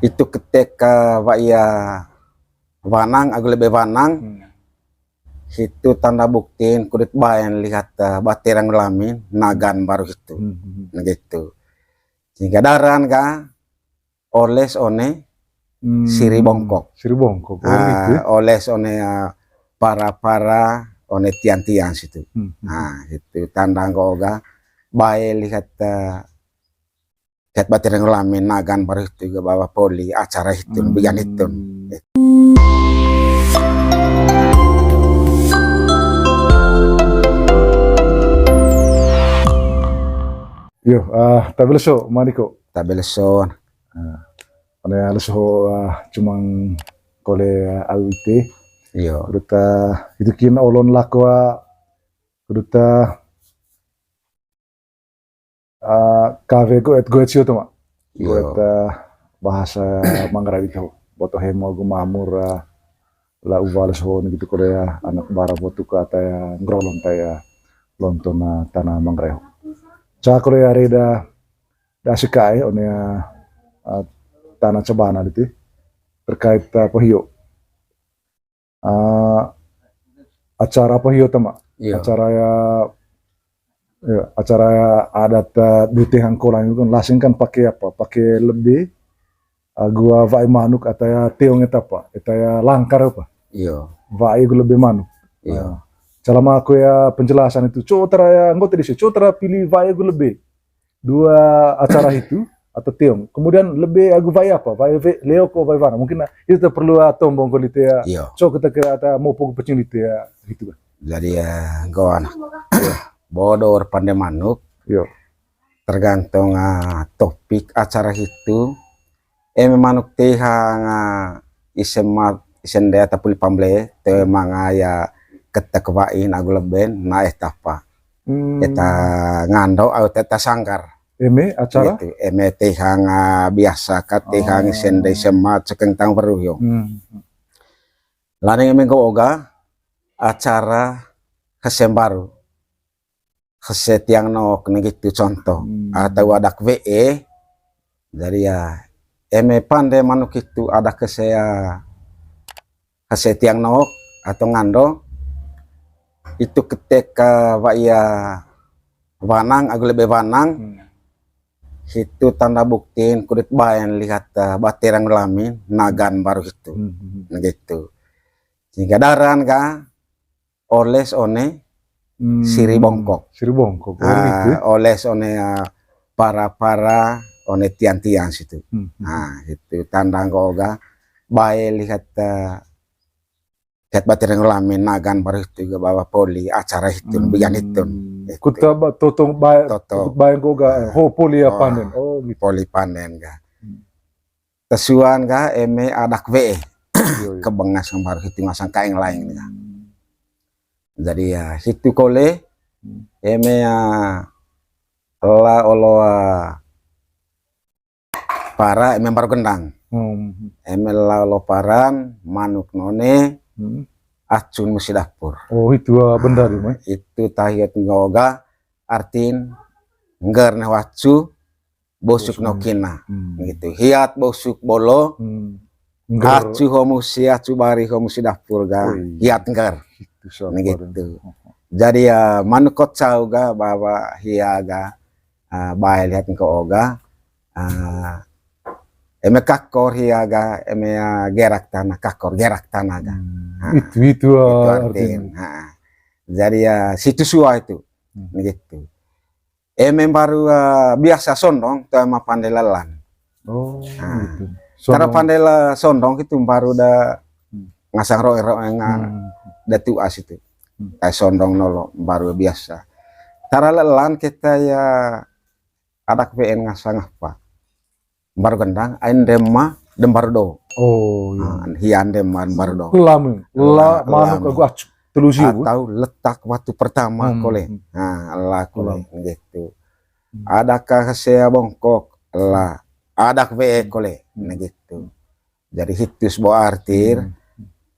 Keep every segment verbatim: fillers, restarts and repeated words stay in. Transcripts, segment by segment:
Itu ketika wa'i, ah, wanang, agu lebe wanang. Hmm. Hitu tanda buktin kudut baen lihat, ah, batera ngulamin, nagan baru hitu. Hmm, hmm, hmm. Nah, gitu. Sehingga daran ga oles one, hmm, siri bongkok. Siri bongkok, oh, ah, gitu. Oles one, ah, para-para, one tiang-tiang situ. Hmm, hmm. Nah, itu tanda nggo ga bae lihat, ah, Kat batera ngulamin nagan baru hitu ga bawa poli acara hitun, hmm, bian hitun. Yo, ah, tabe leso, maniko. Tabe leso. Ah, one leso, ah, cumang kole, ah, au ite. Yo. Kuduta, ah, itu kin olon lako, ah, kuduta, ah, ah, kawe goet-goet sio tu ma. Iyo. Goet, ah, bahasa Manggarai itu. Boto hemo agu mamur, ah, la uwal sohon gitu kole ya, anak bara botu ka ata ya, ngrolong ta ya, lonton, ah, tana Manggarai. Ca kole ya reda, da sekai, one ya, ah, tana cebana gitu. Terkait, ah, pahio. Ah, acara pahio tama. Iya. Acara ya, ya, acara ya adat, eh, dute hangkolang itu kan lasing kan pakai apa? Pakai lebe, ah, gua wa'i manuk ata ya teong eta apa? Eta ya langkar apa? Iya. Wa'i gua lebe manuk. Iya. Ah, selama aku ya penjelasan itu, cotara ya, anggota di sini, cotara pilih wa'i gua lebe. Dua acara itu atau teong. Kemudian lebe agu wa'i apa? Wa'i we-, leo ko wa'i wana. Mungkin, ah, itu perlu, ah, tombong ko lite ya. Iya. So kita kira ata mau pokok pecing lite ya gitu kan. Jadi ya, kawan. Bodor pande manuk. Iya. Tergantung, ah, topik acara itu. Eme manuk tehang, ah, ise ma-, ise nde ata puli pamble, te manga ya ketek wa'in agu leben, na eh tapa. Hmm. Eta ngando au teta sanggar. Eme acara? Gitu. Eme tehang, ah, biasa ka tehang, oh, ise nde ise ma cekeng tang weru yo. Hmm. Laneng eme nggo oga acara hese mbaru. Hese tiang nok ne gitu contoh. Hmm. Atau adak we'e. Jadi ya, eme pande manuk itu adak hese, ah, hese tiang nok atau ngando. Itu ketika wa'i, ah, wanang, agu lebe wanang. Hmm. Hitu tanda buktin kudut baen lihat, ah, batera ngulamin, nagan baru hitu. Hmm, hmm, hmm. Nah, gitu. Sehingga daran ga oles one, hmm, siri bongkok. Siri bongkok, oh, ah, gitu. Oles one, ah, para-para, one tiang-tiang situ. Hmm, hmm. Nah, itu tanda nggo ga bae lihat, ah, kat batera ngulamin nagan baru hitu ga bawa poli acara hitun, hmm, bian hitun. Gitu. Kuta ba-, totong bae, toto. Bae nggo ga, eh, ho poli ya, oh, panen. Oh, gitu. Poli panen ga. Hmm. Tesuan ga eme adak we'e. Iyo, iyo. Kebengas ngambar hitu ngasang kaeng laing ga. Hmm. Jadi ya, hitu kole, hmm, eme, ah, la olo, ah, para eme mbaru gendang. Hmm. Eme la olo paran, manuk none, hmm, acun musi dapur. Oh, itu, ah, benda di, ah, itu tahiat nggo ga, artin, ngger ne wacu, bosuk, bosuk nokina. Hmm. Gitu. Hiat bosuk bolo. Hmm. Ngger. Acu ho musi, acu bari ho musi dapur ga. Oh, iya. Hiat ngger. Itu siapa gitu. Jadi ya, manuk kocau ga, bawa hia ga, ah, bae lihat ngko oga. Ah, eme kakor hia ga, eme, ah, gerak tanah, kakor gerak tanah ga. Hmm. Ah, itu, itu, itu ah, artin. Artinya. Ah. Jadi ya, situ sua itu. Hmm. Gitu. Eme mbaru, eh, biasa sondong, toe ma pande lelan. Oh, nah, gitu. Sondong. Cara pande la sondong itu mbaru da, hmm, ngasang roe-roe nga, hmm, da tuas itu. Hmm. Kayak sondong nolo, mbaru biasa. Cara lelan kita ya adak we'en ngasang apa? Mbaru gendang, ain dema, dem mbaru do. Oh, iya. Ah, hian dema, mbaru do. Lame, la, la, manuk lame. Agu acu. Telu sio, Bu? Atau letak waktu pertama, hmm, kole. Hmm. Nah, la kole, gitu. Hmm. Adak hesea bongkok, la. Adak we'e, hmm, kole. Hmm. Nah, gitu. Jadi hitus bo artir. Hmm.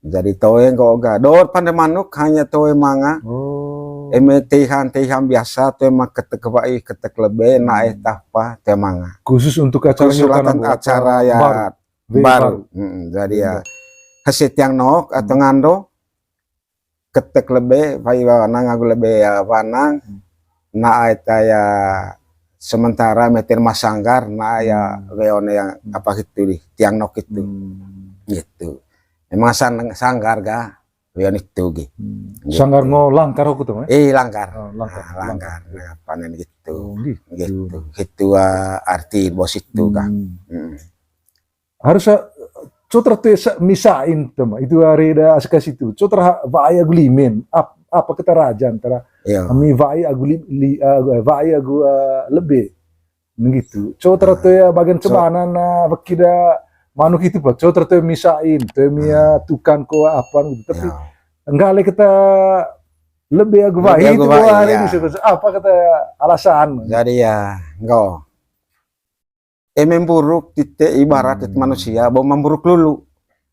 Jadi toe nggo ga. Dor pande manuk hanya toe manga. Oh. Eme teihan, teihan biasa, toe ma ketek wa'i, ketek lebe, hmm, nae tapa, toe manga. Khusus untuk acara, khusus nyokan acara, acara ya, baru. Baru. Mm-mm, jadi ya, hese tiang nok atau ngando, ketek lebe, wai wanang, agu lebe ya wanang, na ai ta ya sementara meter mas sanggar, na ai ya weone yang apa gitu di tiang nok itu. Gitu. Emang san-, sanggar ga, weone itu gi. Gitu. Sanggar ngo langkar aku tuh, eh? Eh, langkar. Oh, langkar. Ah, langkar. Nah, panen gitu. Oh, gitu. Gitu. Itu, ah, arti bos itu kan. Harus, ah, cotra tu sa-, misain tema. Itu hari da asik situ. Cotra ha-, wai agu limen. Ap-, apa kita rajan tara. Iya. Ami wai agu li-, li-, ah, wai agu, ah, lebe. Nenggitu. Cotra tu ya bagian cebana na weki da manuk itu, Pak. Cotra tu ya misain, tu ya mia tukan ko apa gitu. Tapi enggak le kita lebe agu wai itu hari ini, apa kata alasan? Jadi ya, enggak. Eme mburuk tite ibarat tite manusia, bau mamburuk lulu.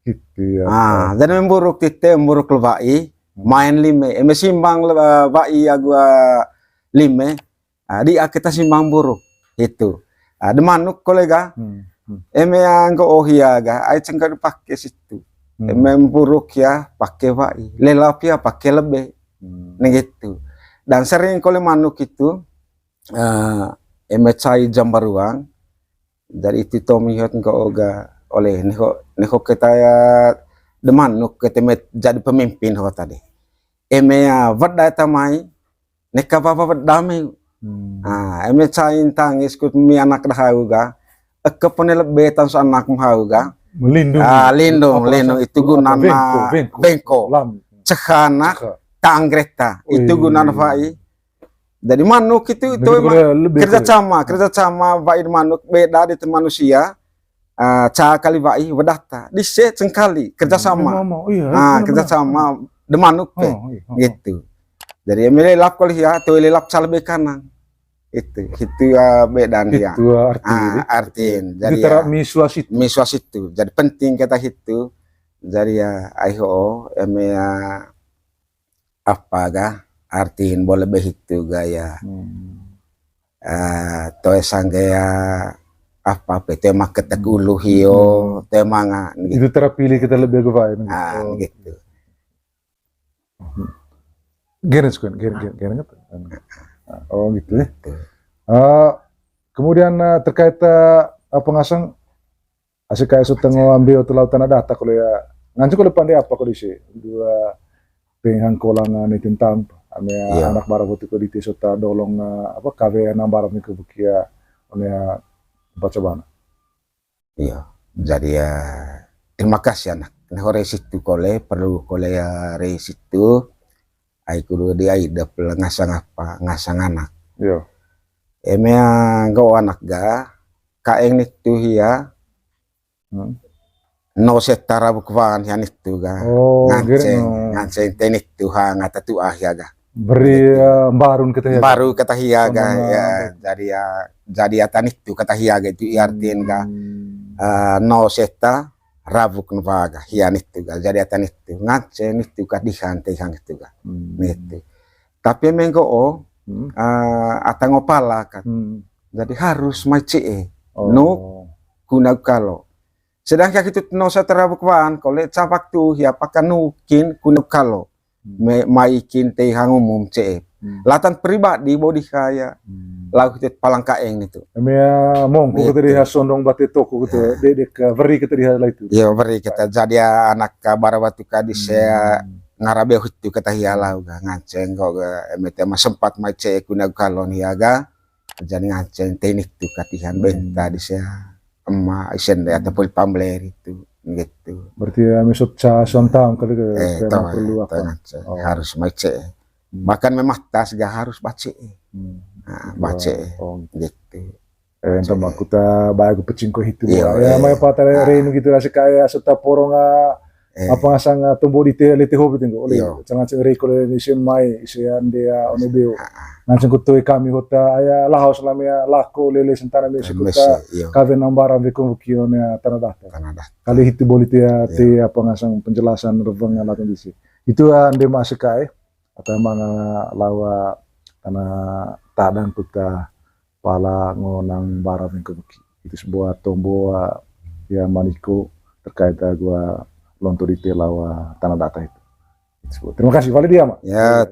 Gitu ya. Ah, jadi eme mburuk tite, mburuk le wai, main lime. Eme simbang le, eh, wai agu, eh, lime, ah, di kita simbang mburuk. Itu. Ah, de manuk kolega. Eme anggo oh hia ga, ai cengka dipake situ. Eme mburuk ya, pake wai. Lelap ya, pake lebe. Nah, gitu. Dan sering kole manuk itu, eh, eme cai jam baruang, dari itu tomi hot engko oga oleh neko, neko kita ya de manuk kita met jadi pemimpin ho tadi. Eme ya weda tamai, neka wawa weda me. Ah, eme cai tangis kut mi anak dahau ga, eke pone lebe tan so anak mahau ga. Melindungi. Ah, lindung, lindung itu gunana bengko, bengko. Cehana tanggreta. Itu gunana wai. Jadi manuk itu, itu emang kerja sama, kerja sama, wai manuk beda di manusia, ah, ca kali wai wedata. Dise cengkali, kerja sama. Ah, kerja sama de manuk pe. Gitu. Jadi eme lelap kali ya, tu lelap ca lebe kanang. Itu, itu ya bedaan ya. Itu arti. Ah, artin. Jadi ya, misua situ. Misua situ. Jadi penting kata itu. Jadi ya, ai ho, eme ya, apa ga artin bo lebe hitu ga ya. Eh, toe sangge ya apa pe, toe maketek ulu hio, toe manga gitu. Itu terpilih kita lebih ke lain. Ah, gitu. Geren, geren, geren, geren. Oh, gitu ya. Eh, kemudian, eh, terkait, eh, apa ngasang Asik kayak so tengo ambio tu lau Tanah Datar kole ya. Ngancu kole pande apa kole ise? Dua penghang kolang ni tentang ame anak bara botu ko dite sota dolong, eh, apa, kawe nang bara minggu bukia one tempat cobana. Iya. Jadi ya, terima kasih anak. Nah, ore situ kole, perlu kole ya re situ. Ai kudu di ai dapel ngasang apa, ngasang anak. Iya. Eme anggo anak ga, kaeng nitu hia, no seta rabuk wan hia nitu ga. Oh, nganceng, nganceng te nitu ha ngata tua hia ga. Beri, eh, mbarun kata hia. Mbaru kata hia ga, ya, jadi ya, jadi ata nitu kata hia ga itu artin ga. Eh, no seta rabuk nwa ga hia nitu ga. Jadi ata nitu nganceng nitu ka dihan te hang itu ga. Nitu. Tapi menggo o, eh, ata ngo pala kan. Jadi harus mai ce'e. No kuna kalo. Sedangkan itu no seta rabuk wan, kole ca waktu hia paka nukin kuna kalo. Mai kin te hang umum ce'e. Latan pribadi bo di kaya. Lau kita palang kaeng nitu. Eme mongko kita di sondong bate toko kita, dedek, eh, weri kita di hala itu. Iya, weri kita jadi anak ka bara batu ka di sea ngarabe hitu kata hia lau ga nganceng ko ga eme tema sempat mai ce'e kuna kalon hia ga. Jadi nganceng te nitu katihan benta di sea ema isen de atau pul pamler itu gitu. Berarti ya misut ca sontam kali ke, eh, memang perlu apa? Harus mai ce'e. Bahkan memang tas ga harus bace. Nah, bace. Oh, gitu. Eh, ente mah kuta bae ku pecingko hitu. Iya, ya, mai patare renu gitu rasa kaya sota porong, ah, apa ngasang, ah, tombo di te lete hobi tenggo oleh. Cang-cang reko le ni ise mai, ise ande, ah, one beo. Nganceng kutoi kami hota aya lahos lami ya lako lele sentana mesi kota kawe nambara beko bukion ya Tanah Datar. Tanah Datar. Kali hitu boli te, ah, te apa ngasang penjelasan reveng ya latang disi. Itu, ah, ande masih kae. Atau manga lawa tanah tadang kuta pala ngonang bara minggu buki. Itu sebuah tombo, ah, ya, Maniko terkait, eh, gua lonto dite lawa tanah data itu. Terima kasih, Valid ya, Mak. Ya,